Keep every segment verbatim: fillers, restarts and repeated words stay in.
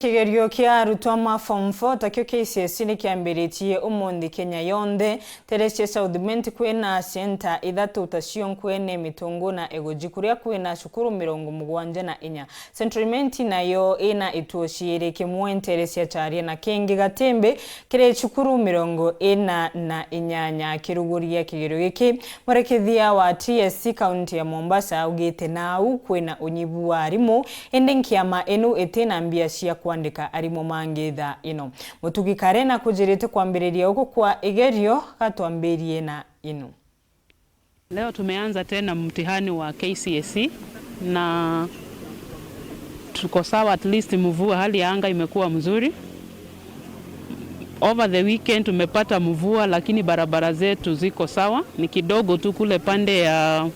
Kigerio kia arutwa ma form four takio K C S E ni kiambiritie umunthi Kenya yonthe. Nteere cia South Imenti kwina center ithatu, tacio Nkwene, Mitungu na Igoji, kuria kwina cukuru mirongo mugwanja na inya. Central Imenti nayo ina ituo ciiri, kimwe nteere cia Charia na kingi Gatimbi, kiri cukuru mirongo ina na inyanya. Akiruguria kigerio giki, mwerekithia wa T S C kaunti ya Mombasa augite nau kwina unyivu wa arimu, indi nkiama inu itina mbia cia kwandika arimu mangi thaa ino. Mutugi Karen akujirite kwambiriria uku kwa igerio, gatwambirie na inu. Leo tumeanza tena mtihani wa K C S E na tuko sawa, at least mvua, hali ya anga imekuwa mzuri. Over the weekend tumepata mvua, lakini barabara zetu ziko sawa, ni kidogo tu kule pande ya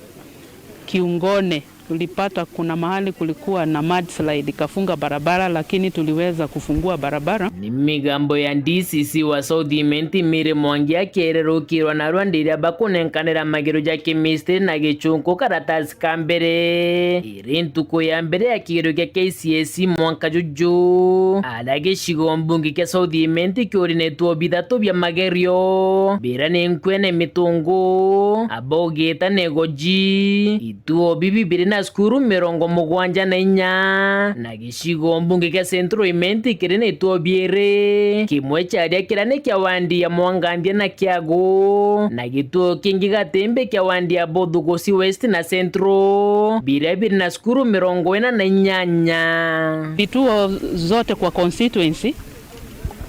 Kiungone. Tulipata kuna mahali kulikuwa na mudslide, ikafunga barabara, lakini tuliweza kufungua barabara. Ni migambo ya D C C wa South Imenti, Mary Mwangi, akiererukirwa narua ndiria bakunenkanira magiro ja chemistry na gichunku karatasi ka mbere. Iri ntuku ya mbere ya kigerio kia K C S E mwanka juju, aria gicigo mbunge kia South Imenti kiuri na ituo bithatu bia magerio, biria ni Nkwene, Mitungu, Abogita na Igoji. Ituo bibi biri na cukuru mirongo mugwanja na inya, na gicigo mbunge kia Central Imenti kiri na ituo biiri, kimwe Charia kiria ni kia wandi ya Mwangandia na Kiagu, na gituo kingi Gatimbi kia wandi ya Buthugusi West na Central, biria biri na cukuru mirongo ina na inyanya. Vituo zote kwa constituency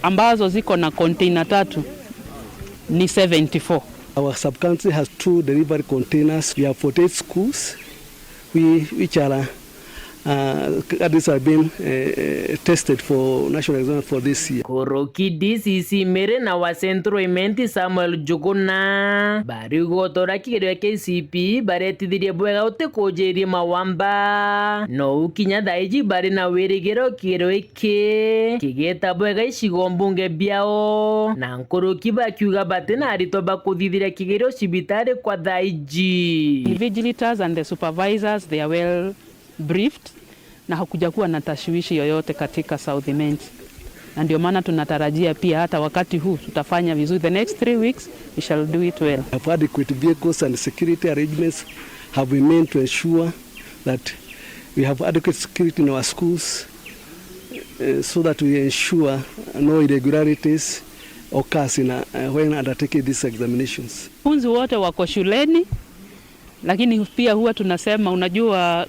ambazo ziko na container tatu ni seventy-four. Our sub-county has two delivery containers. We have forty-eight schools, we, which are, uh, candidates have been, uh, tested for national exam for this year. Kuruki D C C Mary na wa Central Imenti Samuel Njuguna bariuga utora kigerio kia K C P baretithirie bwega utikujirie mawamba. Nou kinya thaa iji bari na wirigiro kigerio ki kigeta bwega icigo mbunge biao, na nkuruki bakiuga batina aritwa bakuthithiria kigerio cibitari kwa thaa iji. Invigilators and the supervisors, they are well briefed, na hakujakuwa na tashwishi yoyote katika South Imenti, na ndio maana tunatarajia pia hata wakati huu tutafanya vizuri. The next three weeks, we shall do it well. Have adequate vehicles and security arrangements have been made to ensure that we have adequate security in our schools, eh, so that we ensure no irregularities occurs in, uh, when undertaking these examinations. Wanafunzi wote wako shuleni, lakini pia huwa tunasema, unajua,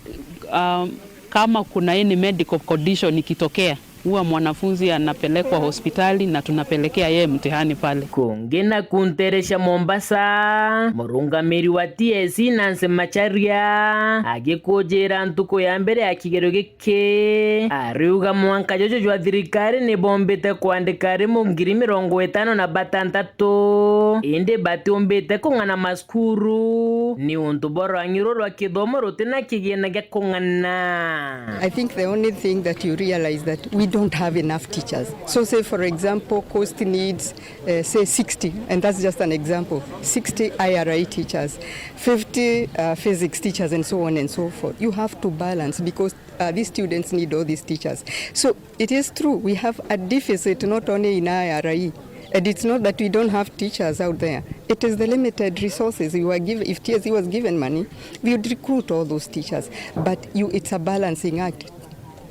um, kama kuna any medical condition ikitokea, huwa mwanafunzi anapelekwa hospitali na tunapelekea yeye mtihani pale. Kungi na kunterecia Mombasa, murungamiri wa T S C Nancy Macharia agikujira ntuku ya mbere ya kigerio giki, ariuga mwanka juju jwa thirikari ni bombite kwandika arimu ngiri mirongo itano na batantatu, indi batiumbite kung'ana macukuru ni untu bwa rwang'i ruu rwa kithomo rutina kigina gia kung'ana. I think the only thing that you realize that we don't have enough teachers. So say, for example, Coast needs, uh, say, sixty, and that's just an example, sixty I R I teachers, fifty, uh, physics teachers, and so on and so forth. You have to balance because, uh, these students need all these teachers. So it is true, we have a deficit not only in I R I, and it's not that we don't have teachers out there. It is the limited resources. We were given, if T S C was given money, we would recruit all those teachers. But you, it's a balancing act.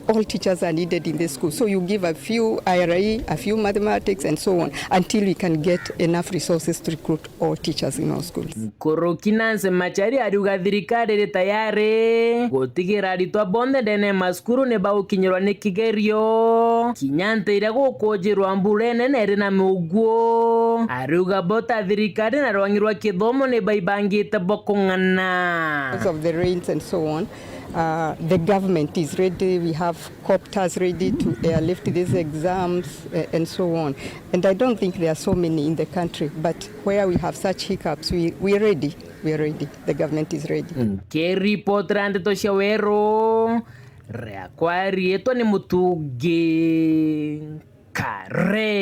All teachers are needed in this school. So you give a few I R I, a few mathematics, and so on, until we can get enough resources to recruit all teachers in our schools. Nkuruki Nancy Macharia ariuga thirikari iri tayari gutigira aritwa bonthe ndene ya macukuru ni baukinyirwa ni kigerio, kinya nte iria gukujirwa mbura inene iri na muguo. Ariuga bo ta thirikari na rwang'i rwa kithomo ni baibangite bwa kung'ana. Because of the rains and so on, uh, the government is ready. We have copters ready to airlift these exams, uh, and so on. And I don't think there are so many in the country, but where we have such hiccups, we, we are ready. We are ready. The government is ready. Nkiripotera ndeto cia Weru, riakwa riitwa ni Mutungi Kare.